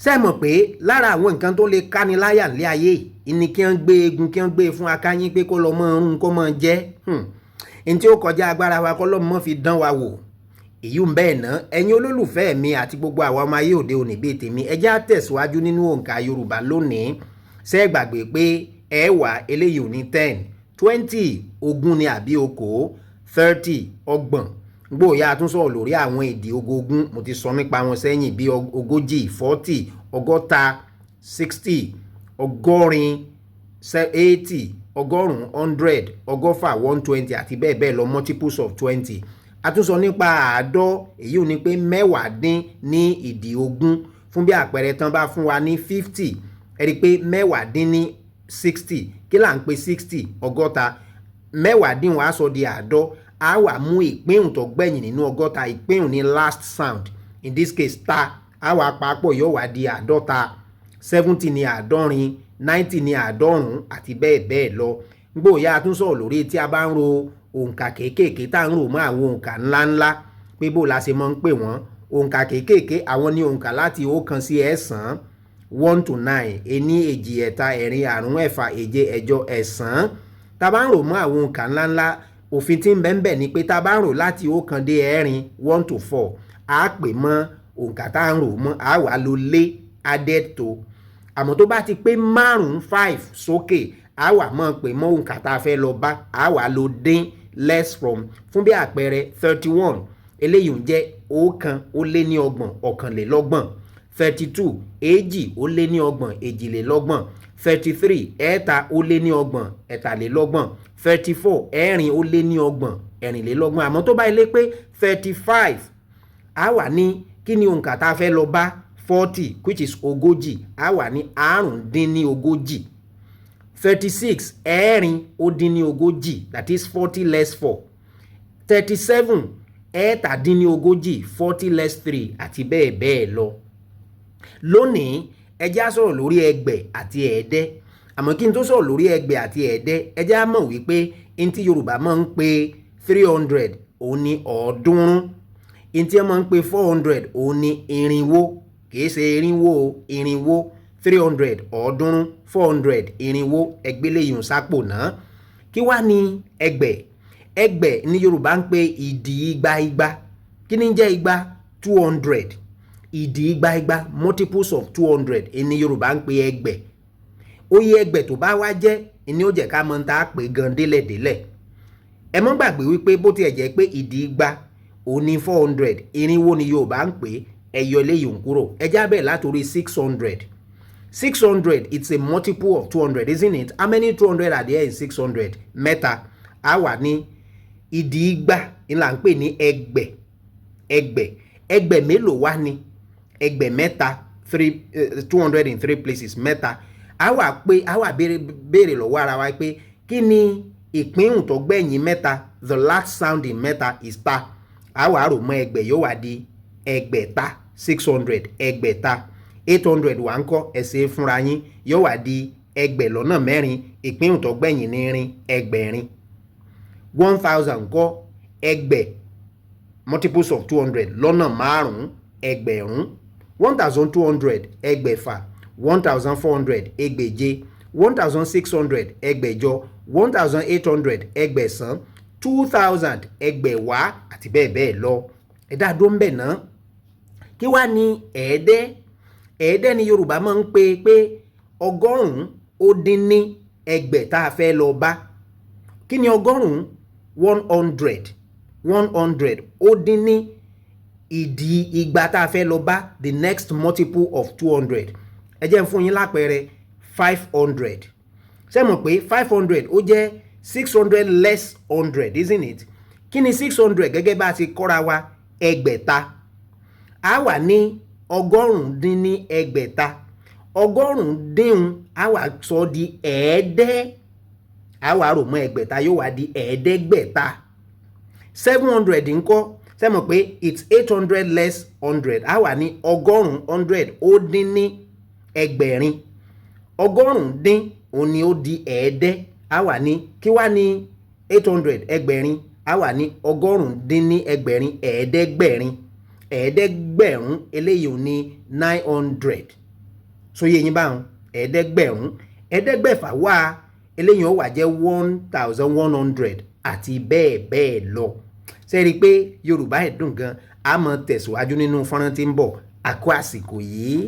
Ṣé mọ̀ pé lára àwọn nǹkan tó lè káni láyà nílé ayé yìí ni kí wọ́n gbé eegun, kí wọ́n gbé fún akáyín pé kó lọ mọ́ ọrùn, kó mọ́ jẹ́ n tí ó kọjá agbára wa, kọ́ lọ́mọ fi dán wa wò. Èyí ń bẹ́ẹ̀ ná. Ẹ̀yin olólùfẹ́ mi àti gbogbo àwa ọmọ ayé òde òní bíi tèmi, ẹ jẹ́ á tẹ̀síwájú nínú òǹkà Yorùbá lónìí. Ṣé ẹ gbàgbé pé ẹ̀wá eléyìí ò ní 10, 20, 20 ni àbí 30, 30, 30. Gbòòyà tún sọ̀rọ̀ lórí àwọn èdè ogógún, mo ti sọ nípa wọn sẹ́yìn, bíi 40, 40, 60, 60, 80, 100, 100, 100, 120 àti bẹ́ẹ̀ bẹ́ẹ̀ lọ, multiples of 20. A tún sọ nípa àádọ́, èyí ò ní pé 10 dín ní ìdí 20. Fún bí àpẹẹrẹ, tán bá fún wa ní 50, ẹ rí i pé 10 dín ní 60. Kí là ń pè 60? 60. 10 dín wàá sọ di àádọ́. A wà mú ìpínhùn tó gbẹ̀yìn nínú 60. Ìpínhùn ní last sound, in this case ta. A wà papọ̀, yóò wá di 50. 70 ní 70, 90 ní 90 àti bẹ́ẹ̀ bẹ́ẹ̀ lọ. Gbòòyà a tún sọ̀rọ̀ lórí tí a bá ń ro òǹkà kéékèèké, tá à ń rò mọ́ àwọn òǹkà ńláńlá, pé bó la ṣe máa ń pè wọ́n. Òǹkà kéékèèké, àwọn ní òǹkà láti 1 sí 9, 1 to 9: ení, èjì, ẹ̀ta, ẹ̀rin, àrún, ẹ̀fà, èje, ẹ̀jọ, ẹ̀sán. Tá a bá ń rò mọ́ àwọn òǹkà ńláńlá, òfin tí ń bẹ ń bẹ ni pé tá a bá ń rò láti 1 dé 4, 1 to 4, á pè mọ́ òǹkà tá à ń rò mọ́, á wà ló lé, added to. Àmọ́ tó bá ti pé 5, 5 sókè, á wà mọ́ pé mọ́ òǹkà tá a fẹ́ lọ bá, á wà ló dín, less from. Fún bí àpẹẹrẹ, 31, eléyìí ń jẹ́ 31, 31. 32, 32, 32. 33, 33, 33. 34, 34, 34. Àmọ́ tó bá ilé pé 35, á wà ní kí ni òǹkà tá a fẹ́ lọ bá? 40, which is 40, á wà ní 35. 36, 36, that is 40 less 4. 37, 37, 40 less 3 àti bẹ́ẹ̀ bẹ́ẹ̀ lọ. Lónìí, ẹ jẹ́ á sọ̀rọ̀ lórí ẹgbẹ̀ àti ẹ̀ẹ́dẹ́. Àmọ́ kí n tó sọ̀rọ̀ lórí ẹgbẹ̀ àti ẹ̀ẹ́dẹ́, ẹ jẹ́ á mọ̀ wípé n tí Yorùbá máa ń pe 300, òun ní 300. N tí wọ́n máa ń pe 400, òun ní 400. Kìí ṣe irinwó o, 400. 300, 300; 400, 400. Ẹgbẹ́lẹ̀ yìí ń sápò náà. Kí wá ní ẹgbẹ̀? Ẹgbẹ̀ ní Yorùbá ń pe ìdí igba igba. Kí ni jẹ́ igba? 200. Ìdí igba igba, multiples of 200, ní Yorùbá ń pe ẹgbẹ̀. Oye ẹgbẹ̀ tó bá wá jẹ́ ni ó jẹ́ ká mọ̀ tá a pè gan délẹ̀délẹ̀. Ẹ mọ́ gbàgbé wípé bó tiẹ̀ jẹ́ pé ìdí igba òun ní 400, 400 ni Yorùbá ń pè. Ẹ yọ eléyìí ń kúrò. Ẹ já bẹ́ẹ̀ látòrí 600. 600, it's a multiple of 200, isn't it? How many 200 are there in 600? Mẹ́ta. A wà ní ìdí igba ńlá ń pè ní ẹgbẹ̀. Ẹgbẹ̀, ẹgbẹ̀ mélòó wá ní? Ẹgbẹ̀ mẹ́ta, three, 200 in three places, mẹ́ta. A wà pé a wà béèrè béèrè lọ́wọ́ ara wa pé kí ni ìpínhùn tó gbẹ̀yìn mẹ́ta? The last sound in mẹ́ta is ta. A wà rò mọ́ ẹgbẹ̀, yóò wá di 600. 600, 600. 800 wà ń kọ́? Ẹ̀sẹ̀ fúnra yín, yóò wá di ẹgbẹ̀ lọ́nà mẹ́rin. Ìpínhùn tó gbẹ̀yìn ní rin, 800. 1000 kọ́? Ẹgbẹ̀ multiples of 200 lọ́nà márùn-ún, 1000. 1200, 600. 1400, 600. 1600, 600. 1800, 800. 2000, 2000 àti bẹ́ẹ̀ bẹ́ẹ̀ lọ. Ẹ dá dó ń bẹ̀ ná. Kí wá ní ẹ̀ẹ́dẹ́? Ẹ̀ẹ́dẹ́ ni Yorùbá máa ń pè pé 100 ó dín ní ẹgbẹ̀ tá a fẹ́ lọ bá. Kí ni 100? 100. 100 ó dín ní ìdí igba tá a fẹ́ lọ bá, the next multiple of 200. Ẹ jẹ́ n fún yín lápẹẹrẹ 500. Ṣé mọ̀ pé 500 ó jẹ́ 600 less 100, isn't it? Kí ni 600 gẹ́gẹ́ bá a ti kọ́ra wa? 600. A wà ní 100 dín ní 600. 100 dín, a wà sọ di ẹ̀ẹ́dẹ́, a wà rò mọ́ 600, yóò wá di 500. 700 ńkọ́? Ṣé mọ̀ pé it's 800 less 100? A wà ní 100, 100, ó dín ní 800. 100 dín, òun ni ó di ẹ̀ẹ́dẹ́. A wà ní kí wá ní 800? 800. A wà ní 100 dín ní 800, 800. 800, eléyìí ò ní 900. Ṣó yé yín báwọn? 500. 500 wà, eléyìí ó wà jẹ́ 1100 àti bẹ́ẹ̀ bẹ́ẹ̀ lọ. Ṣe rí i pé Yorùbá ẹ̀ dùn gan? A máa tẹ̀síwájú nínú fọ́nrán tí ń bọ̀. Àkó àsìkò yìí.